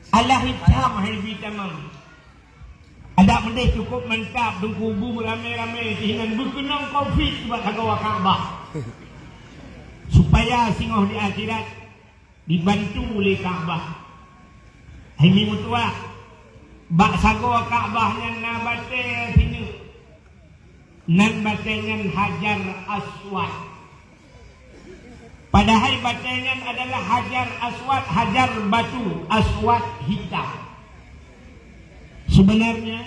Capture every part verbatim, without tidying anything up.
Alah hitam hai bi tamam. Adak meudeh cukup mantap, teungku bu ramé-ramé, sinan beukeunong covid bak sagoe Ka'bah. Supaya singoh di akhirat dibantu lé Ka'bah. Hai mi meutuah, bak sagoe Ka'bah nyan na batée sineuk. Nan batée nyan Hajar Aswad. Padahai batée nyan adalah Hajar Aswad, hajar batu, aswad hitam. Sebenarnya,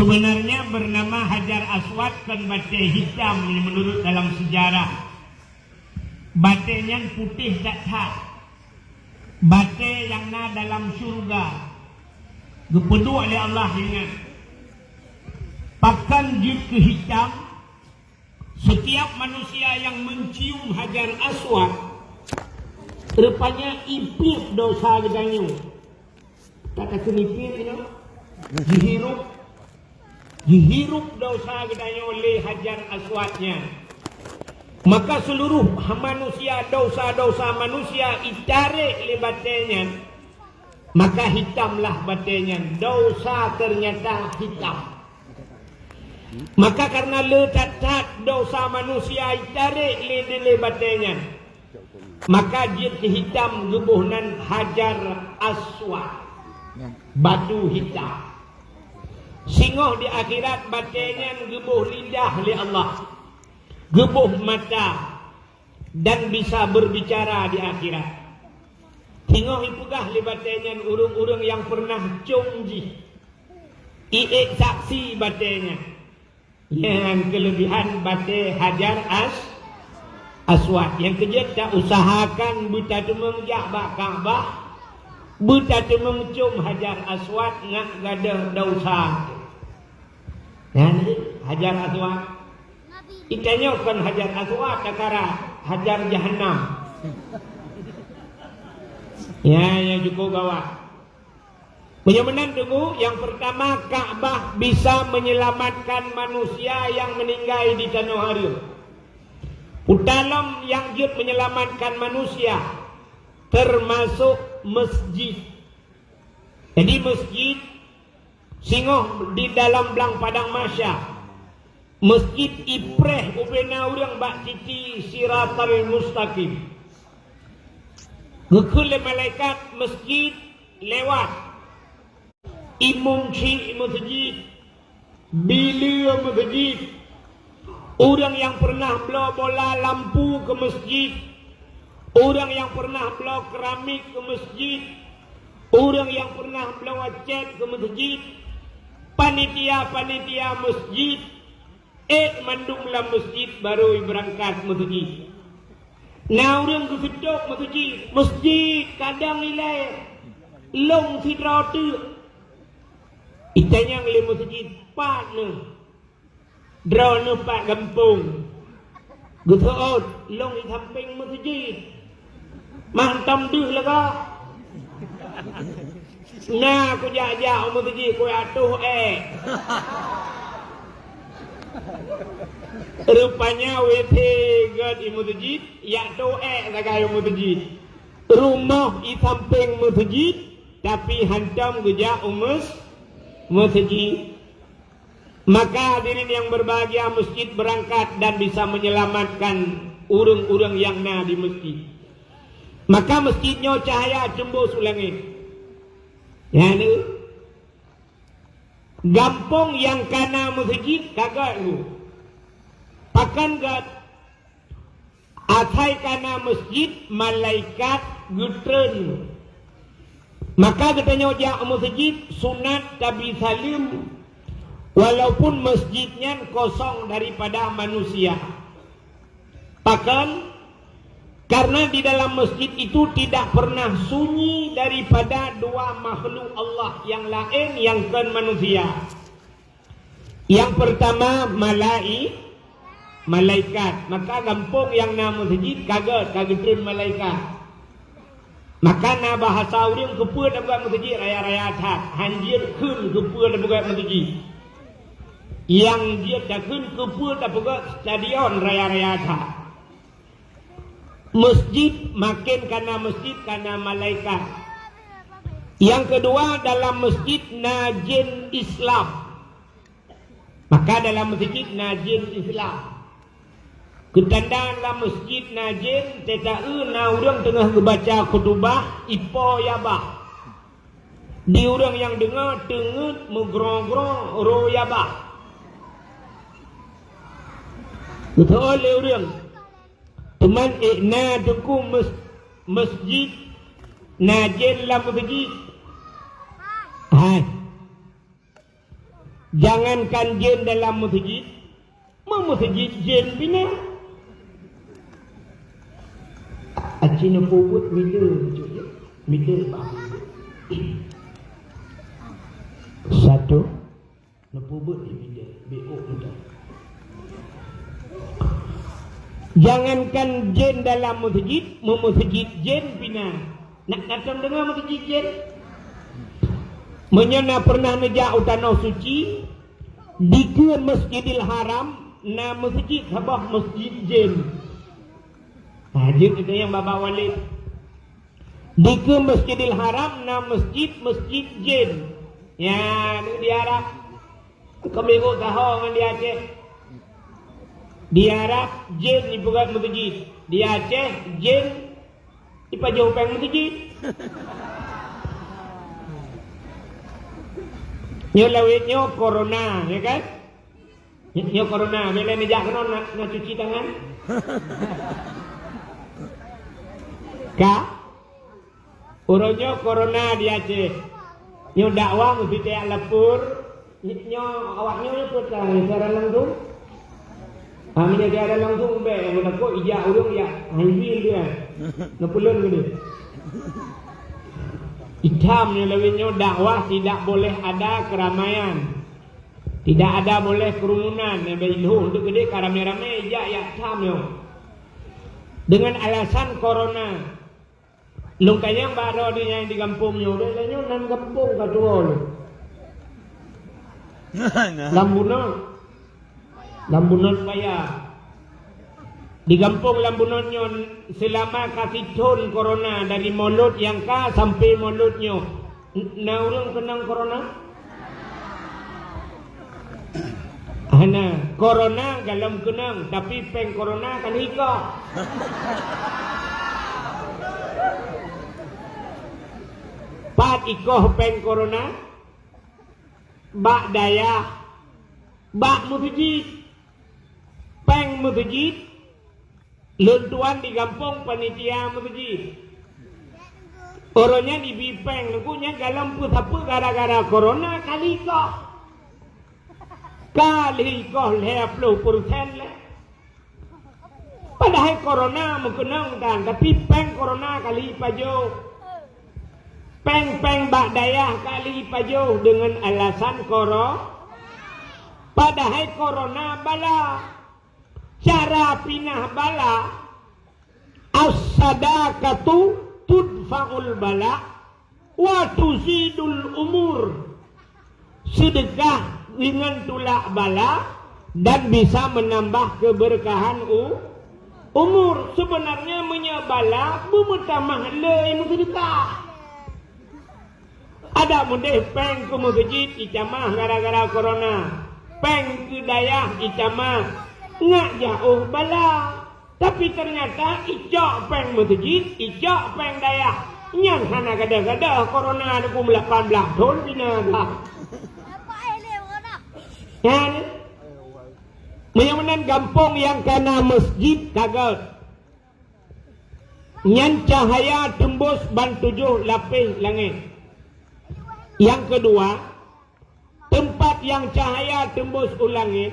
Sebenarnya bernama Hajar Aswad kon batée hitam menurut dalam sejarah. Batée nyan putéh that-that. Batée nyang na dalam syeuruga. Geupeuduek lé Allah ingat. Pakon jeuet keu hitam? Setiap manusia yang mencium Hajar Aswad, rupanya ipiep dosa geutanyoe. Ka takheun ipiep nyoe, jihirup, jihirup dosa geutanyoe lé Hajar Aswad nyan. Maka seluruh manusia, dosa-dosa manusia itarek lé batée nyan, maka hitamlah batée nyan, dosa ternyata hitam. Maka karena le that-that dosa manusia itarek lé dilée batée nyan, maka jeuet keu hitam geuboh nan Hajar Aswad, batu hitam. Singoh di akhirat batée nyan geuboh lidah lé Allah, geuboh mata, dan bisa berbicara di akhirat. Singoh ipeugah lé batée nyan ureuëng-ureuëng nyang pernah com jih, iék saksi batée nyan. Nyan keulebihan batée Hajar As-, Aswad. Nyang keujeuet ta usahakan beutateumeung jak bak Ka'bah, beutateumeung com Hajar Aswad ngat gadôh dosa. Nyan Hajar Aswad. Itanyoe kon Hajar Aswad, takara Hajar Jahannam. Ya, ya cukup gawat. Meunyoe meunan teungku, yang pertama, Ka'bah bisa menyelamatkan manusia yang meninggai di tanoh hareuem. Puta lom nyang jeuet menyelamatkan manusia, termasuk masjid. Jadi masjid singoh di dalam blang padang mahsyar. Masjid ipreh ubena ureuëng bak titi Siratal Mustaqim. Geukheun lé malaikat masjid lewat. Imum chik masjid, bileue masjid, ureuëng nyang pernah bloe bola lampu keu masjid, ureuëng nyang pernah bloe keramik keu masjid, ureuëng nyang pernah bloe cet keu masjid, panitia-panitia masjid, ék mandum lam masjid barô ibeurangkat masjid. Na ureuëng geuseutôb masjid, masjid kadang ilée lông sidroe teuk. Itanyong lé masjid, "Pat neuh?" "Droeneuh pat gampông." Geuseuôt, "Lông i sampéng masjid." "Mantong deuh lagak." "Na kujak-jak u masjid, kujak toh ék." Rupanya W C gét i masjid, jak toh ék sagai u masjid. Rumoh i sampéng masjid, tapi hantom geujak u mes-, masjid. Maka hadirin yang berbahagia, masjid berangkat dan bisa menyelamatkan ureuëng-ureuëng nyang na di masjid. Maka masjid nyoe cahya teumbôh su langét. Nyan, gampông nyang ka na masjid ka gét nyoe. Pakon gét? Asai ka na masjid, malaikat geutreun. Maka geutanyoe jak u masjid sunat tabi saleuem, walaupun masjid nyan kosong daripada manusia. Pakon? Karena di dalam masjid itu tidak pernah sunyi daripada dua makhluk Allah yang laén nyang kon manusia. Nyang pertama, malai-, malaikat. Maka gampông nyang na masjid ka gét, ka geutreun malaikat. Maka na bahasa ureuëng keupeue tapeugah meuseujid raya-raya that, hanjeuet kheun keupeue tapeugah meuseujid. Nyang jeuet takheun keupeue tapeugah stadion raya-raya that. Masjid makin kana masjid kana malaikat. Nyang keudua, dalam masjid na jén Islam. Maka dalam masjid na jén Islam. Keutanda lam masjid na jén, teuta-eu na ureuëng teungoh geubaca khutubah ipo yabah. Di ureuëng nyang deungoe teungeut meugroe-groe roe yabah. Beutôi lé ureuëng. Teuma ék na teungku mes-, masjid na jén lam masjid. Hai. Jangankan jén dalam masjid, meumeuseujid jén pih na. Aci neupeubuet mideue, mideue bah. Satu, neupeubuet mideue, biôk mudah. Jangankan jén dalam meuseujid, meumeuseujid jén pih na. Nak, nak tom deungoe meuseujid jén? Meunyoe na pernah neujak u Tanoh Suci, dikeue Masjidil Haram na meuseujid saboh masjid jén. Ha, jeuet teuka nyang babah Walid. Dikeue Masjidil Haram na masjid-masjid jén. Ya, di Arab. Kami ikut tahu ngon di Aceh. Di Arab, jén ipeugah meuseujid. Di Aceh, jén ipajoh péng meuseujid. Nyoe lawét nyoe corona, ya kan? Nyoe corona, bila neujak keunoe na, na cuci tangan. Ka? Uroe nyoe corona di Aceh. Nyoe dakwah meusti tajak lapor. Nyoe awak nyoe peue tan siaran langsung? Ah, meunyoe siaran langsung bèk, nyang takot ijak ureueng jak haiwin dia. Neupeulon geude. Itam nyoe lawét nyoe dakwah tidak boleh ada keramaian. Tidak ada boleh kerumunan. Nyang bèk ilhôh untuk geude ka ramé-ramé ijak yak tam nyoe. Dengan alasan corona. Lôn tanyong bak droe di nyang di gampông nyoe, lôn tanyong nan gampông ka tuwoe lôn. Lam bunoe. Lam bunoe paya. Di gampông lam bunoe nyoe seulama ka sithon corona dari mulod nyang ka sampai mulod nyoe. N-, na ureueng keunong corona? Hana, corona galom keunong, tapi péng corona ka lheueh ikoh. Pat ikoh péng corona? Bak dayah, bak meuseujid. Péng meuseujid, lôn tuan di gampông panitia meuseujid. Uroe nyan ibi péng, teungku, nyan galom peue sapeue gara-gara corona ka lheueh ikoh. Ka lheueh ikoh lhèe ploh persen lé. Padahai corona meukeunong tan, tapi péng corona ka lheueh ipajoh. Péng-péng bak dayah ka lheueh ipajoh deungon alasan koro-, padahai corona bala. Cara pinah bala, as-sadaqatu tudfa'ul bala wa tuzidul umur. Seudeukah ringan tulak bala dan bisa menambah keberkahan u-, umur. Seubeunarnya meunyoe bala beumeutamah lé meuseudeukah. Adak meudeh péng keu meuseujid icamah gara-gara corona. Péng keu dayah icamah ngak jaoh bala. Tapi teunyata icok péng meuseujid, icok péng dayah. Nyan hana gadôh-gadôh corona dua puluh lapan blaih thon pih na dah. Nyan, meunyoe meunan gampông nyang kana meuseujid ka gèt. Nyan cahaya teumbus ban tujoh lapéh langét. Nyang keudua, teumpat nyang cahaya teumbus u langét,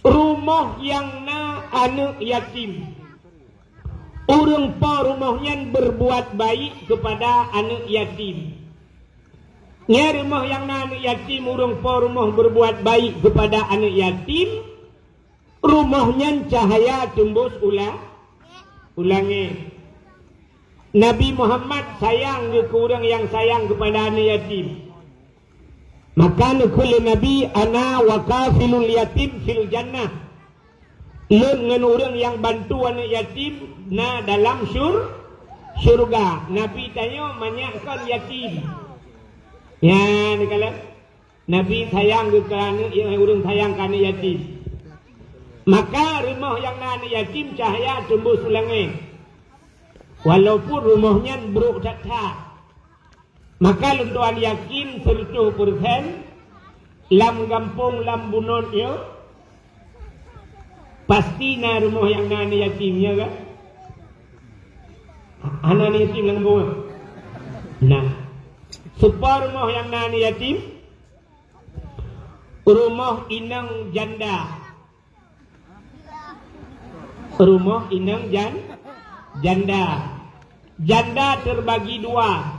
rumoh nyang na aneuëk yatim. Ureuëng po rumoh nyan berbuat baik kepada aneuëk yatim. Nyan rumoh nyang na aneuëk yatim, ureuëng po rumoh berbuat baik kepada aneuëk yatim, rumoh nyan cahaya teumbus u la-, u langét. Nabi Muhammad sayang geuh keu ureuëng nyang sayang keupada aneuëk yatim. Maka neukheun lé Nabi, "Ana wa kafilul yatim fil jannah." Lôn ngon ureuëng nyang bantu aneuëk yatim na dalam syur-, syurga. Nabi tanyoe manyak kon yatim. Nyan kalon. Nabi sayang geuh keu aneuëk, ureuëng sayang keu aneuëk yatim. Maka rumoh nyang na aneuëk yatim cahya teumbus u langét. Walaupun rumoh nyan brok that-that. Maka lôn tuan yakin seratus persen lam gampông lam bunot nyoe pasti na rumoh nyang na aneuëk yatim, ya kan? Hana aneuëk yatim lam gampông? Nah. Soe po rumoh nyang na aneuëk yatim? Rumoh inong janda. Rumoh inong jan-, janda. Janda terbagi dua.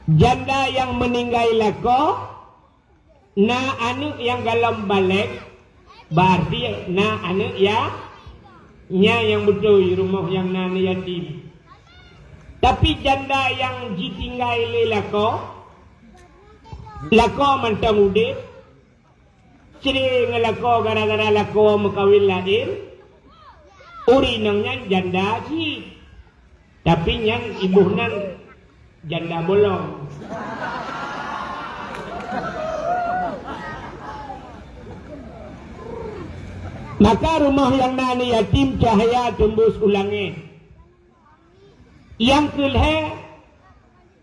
Janda nyang meuninggai lakoe, na aneuëk nyang golom balek, berarti na aneuëk ya-, nyan nyang beutôi rumoh nyang na aneuëk yatim. Tapi janda nyang jitinggai lé lakoe, lakoe mantong udeb, cre ngon lakoe gara-gara lakoe meukawen laén, ureuëng inong nyan janda cit. Tapi nyan iboh nan janda bolong. Maka rumoh nyang na aneuëk yatim cahya teumbus u langét. Nyang keulhée,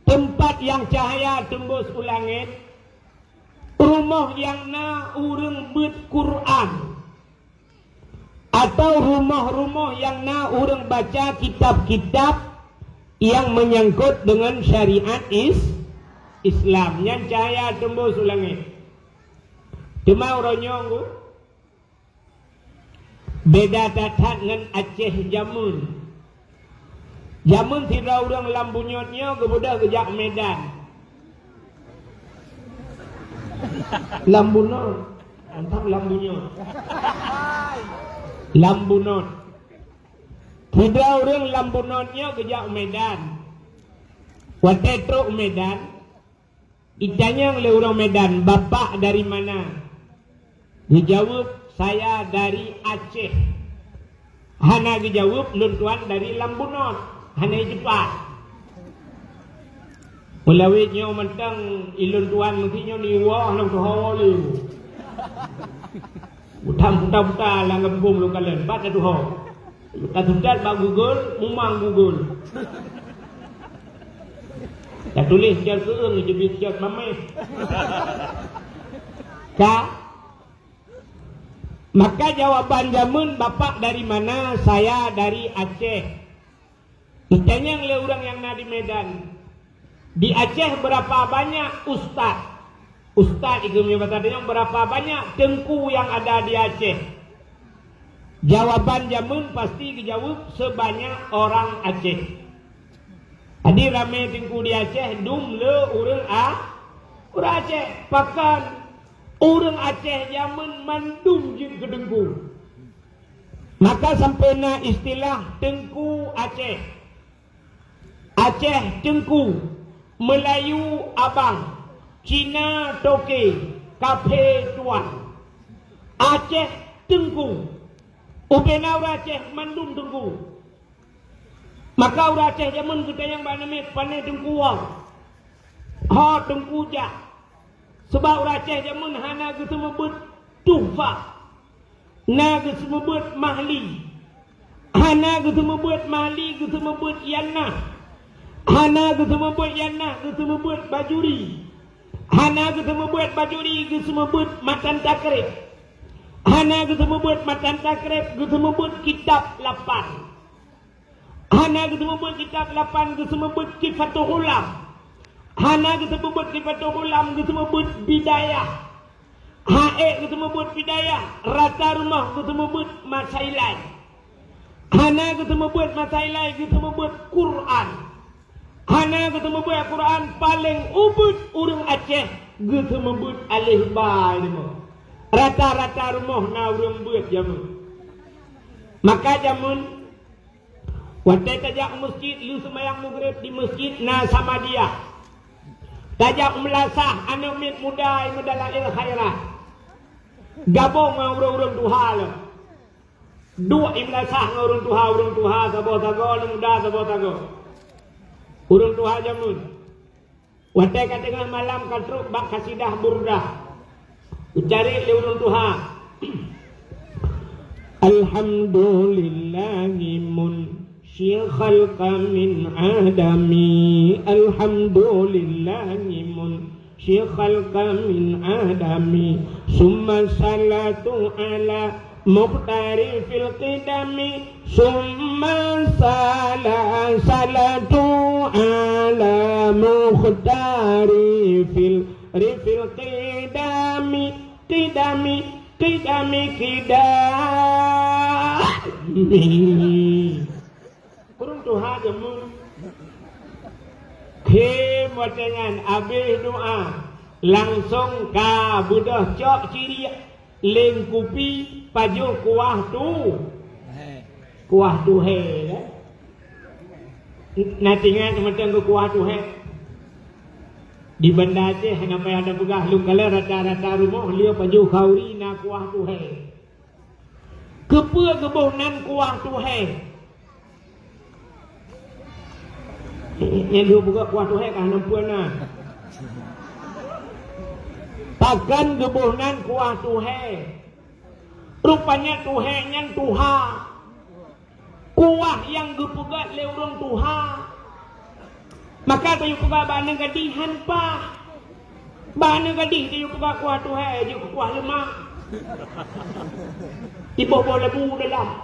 teumpat nyang cahya teumbus u langét, rumoh nyang na ureuëng beuet Quran, atau rumoh-rumoh nyang na ureuëng baca kitab-kitab nyang meunyangkot deungon syariat is-, Islam. Nyan cahya teumbus u langét. Teuma uroe nyoe, beda that-that ngon Aceh jameun. Jameun sidroe ureuëng lam bunyot nyoe geubeudôh geujak Medan. Lam bunot, mantap lam bunyot. Lam bunot. Sidroe ureuëng lam bunot nyoe geujak Medan. Watée trok Medan, itanyong lé ureuëng Medan, "Bapak dari mana?" Geujaweueb, "Saya dari Aceh." Hana geujaweueb, "Lôn tuan dari lam bunot." Hana jiteupat. Meulawét nyoe mantong ilôn tuan meusti nyoe niwoe lam tuho lé. Utam buta-buta lam gampông lôn kalon, bat na tuho. Tatutat bak Google, mumang Google. Tatuléh cot keueung, jeubiet cot mameh. Ka. Maka jawaban jameun, "Bapak dari mana?" "Saya dari Aceh." Itanyong lé ureuëng nyang na di Medan, "Di Aceh berapa banyak ustaz?" Ustaz itu meunyoe basa tanyoe, "Berapa banyak teungku yang ada di Aceh?" Jawaban jameun pasti geujaweueb, "Sebanyak orang Aceh." Jadi ramé teungku di Aceh dum le ureuëng a-, ureuëng Aceh. Pakon ureuëng Aceh jameun mandum jeuet keu teungku. Maka sampai na istilah Teungku Aceh. Aceh Teungku, Melayu Abang, Cina Toke, Kafe Tuan. Aceh Teungku. Ubena ureuëng Aceh mandum teungku. Maka ureuëng Aceh jameun geutanyong bak aneuk miet, "Pane Teungku Wong?" "Ho Teungku jak." Sabab ureuëng Aceh jameun hana geuseumeubeuet tuhfah. Na geuseumeubeuet mahli. Hana geuseumeubeuet mahli, geuseumeubeuet yannah. Hana geuseumeubeuet yannah, geuseumeubeuet bajuri. Hana geuseumeubeuet bajuri, geuseumeubeuet matan takrib. Hana geuseumeubeuet matan takrib, geuseumeubeuet kitab lapan. Hana geuseumeubeuet kitab lapan, geuseumeubeuet Kifatul Ghulam. Hana geuseumeubeuet Kifatul Ghulam, geuseumeubeuet Bidayah. Hana geuseumeubeuet Bidayah, rata rumoh geuseumeubeuet Masailai. Hana geuseumeubeuet Masailai, geuseumeubeuet Quran. Hana geuseumeubeuet Quran, paleng ubit ureuëng Aceh geuseumeubeuet aleh ba rumoh. Rata-rata rumoh na ureuëng beuet jameun. Maka jameun Watée tajak u meuseujid, lheueh seumayang Maghrib di meuseujid na Samadiyah. Tajak u meulasah, aneuk miet muda nyang meudalail khairat. Gabong ngon ureuëng-ureuëng tuha lom. Duek i meulasah ngon ureuëng tuha, ureuëng tuha saboh sagoe, aneuk muda saboh sagoe. Ureuëng tuha jameun. Watée ka teungoh malam ka trok bak kasidah Burdah. Geucari lé ureuëng tuha. Alhamdulillahi munsyi khalqa min adami. Alhamdulillahi munsyi khalqa min adami. Summa salatu ala mukhtari fil qidami. Summa sala-, salatu ala mukhtari fil, ri fil qidami. Qidami, qidami, qidami. Ureuëng tuha jameun. Khém watée nyan abéh doá, langsong ka beudôh cok ciriek, leng kupi, pajoh kuah tu. Kuah tuhée, ya. Na tingat mantong keu kuah tuhée? Di Banda Aceh hana payah tapeugah, lôn kalon rata-rata rumoh lheueh pajoh khauri na kuah tuhée. Keupeue geuboh nan kuah tuhée? Nyang lheueh peugah kuah tuhée ka hana peue na. Pakon geuboh nan kuah tuhée? Rupanya tuhée nyan tuha. Kuah nyang geupeugah lé ureuëng tuha. Maka tayue peugah bak aneuk gadih han paih. Bak aneuk gadih tayue peugah kuah tuhée, jeuet keu kuah leumak. Iboh-boh lebu dalam.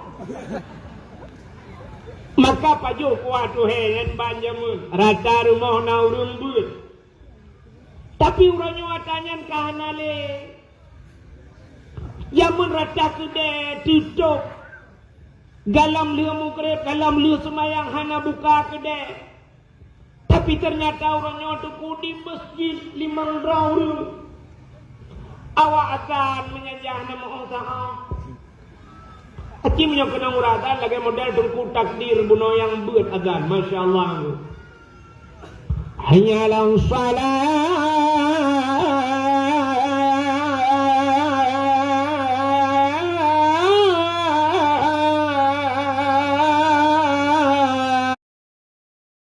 Maka pajoh kuah tuhée nyan ban jameun. Rata rumoh na ureuëng beuet. Tapi uroe nyoe atra nyan ka hana lé. Jameun rata keudée teutôb. Gohlom lheueh Maghrib, gohlom lheueh seumayang hana buka keudée. Tapi teunyata uroe nyoe teungku di meuseujid limong droe ureuëng. Awak azan meunyan jak hana meu'oh saát. Aci meunyoe keunong uroe azan lagée model teungku takdir bunoe nyang beuet azan, masya Allah. Hayya 'alas shalah.